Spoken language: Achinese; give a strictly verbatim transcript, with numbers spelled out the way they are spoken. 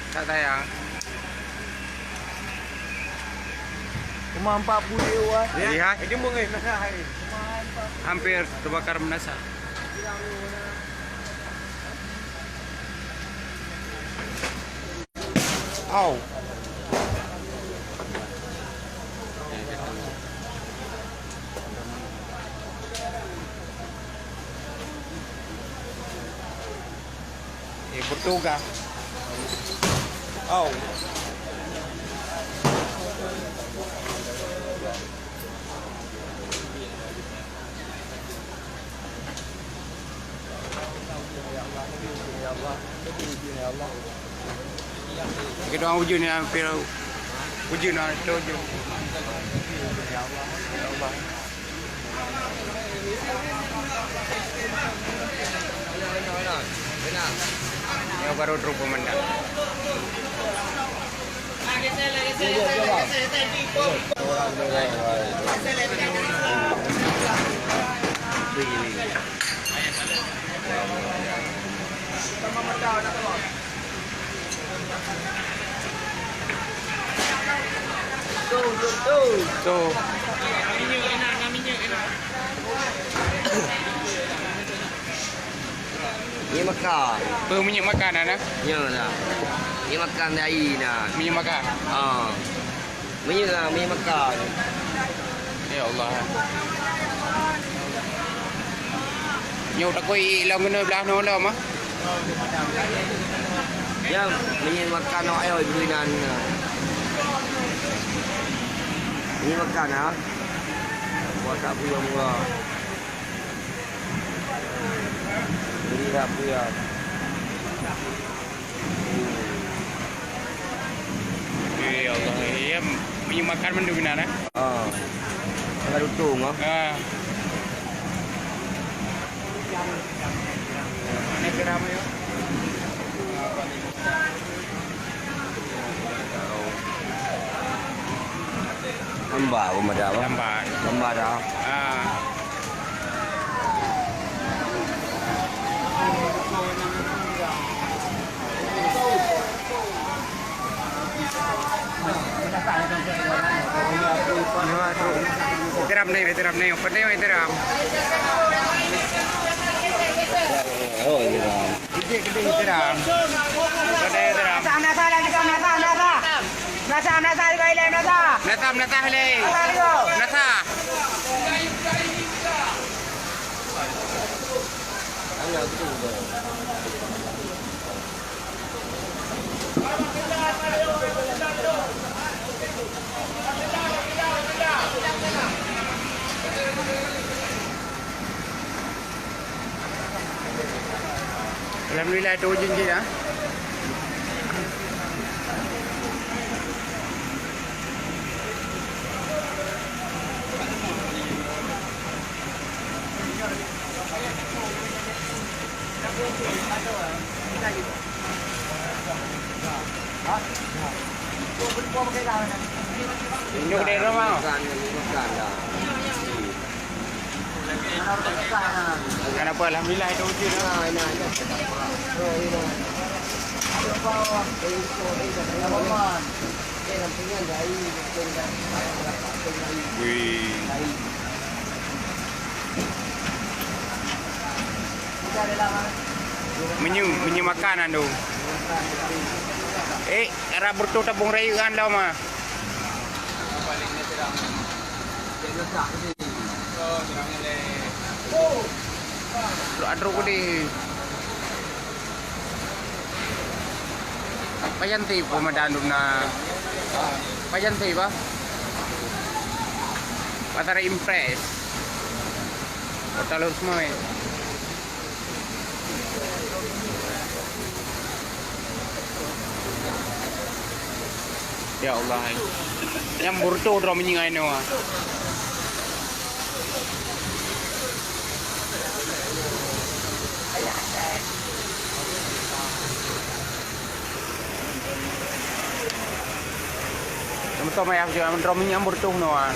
Tak sayang. Cuma empat puluh wan. Lihat. Hampir terbakar meunasah. Au. Eh, bertugas. Au. Kita orang ujeuen ni hampir ujeuen lah, kita ujeuen. Nyoe baru trok peumandang. Tu. Minyeuk makan. Peue minyeuk makan na? Nyoe lah. Minyeuk makan dari na. Minyeuk makan? Ah. Minyeuk lah, minyeuk makan. Ya Allah. Nyoe takoi lom keunoe blah nyoe lom ah. Ya, minyeuk makan awak ayah ibu inan. Minyeuk makan ah. Buat tak puyah murah. Beri tak puyah. Ya Allah, ya, minyeuk makan mandum inan eh. Ah. Sangat untung ah. Ah. Ini geram ya. Lambat pun pada apa? Lambat. Lambat dah. Ah. Teram ni, teram ni, open ni, teram. Oh, iya. Gede, gede, teram. Gede, teram. Meunasah, meunasah, meunasah, meunasah. Meunasah, meunasah, ilèe, meunasah. Meunasah, meunasah, ilèe. Meunasah, ilèe. Meunasah. Alhamdulillah, tu ujung je ya. Tunjuk deh, Roma. Bukan, bukan dah. Kenapa? Alhamdulillah, itu wujud dah. Wih. Meunyoe, meunyoe makanan tu. Eh, rab beureutoh tabong rayeuk kan lom ah. Trok-trok deh. Pajan ti pemadam dum na. Pajan ti bah. Pasar Impres. Kota Lhokseumawe. Ya Allah. Nyang beureutoh droe minyeuk ai nyoe. Nyang beutôi maya droe minyeuk nyang beureutoh nyoe.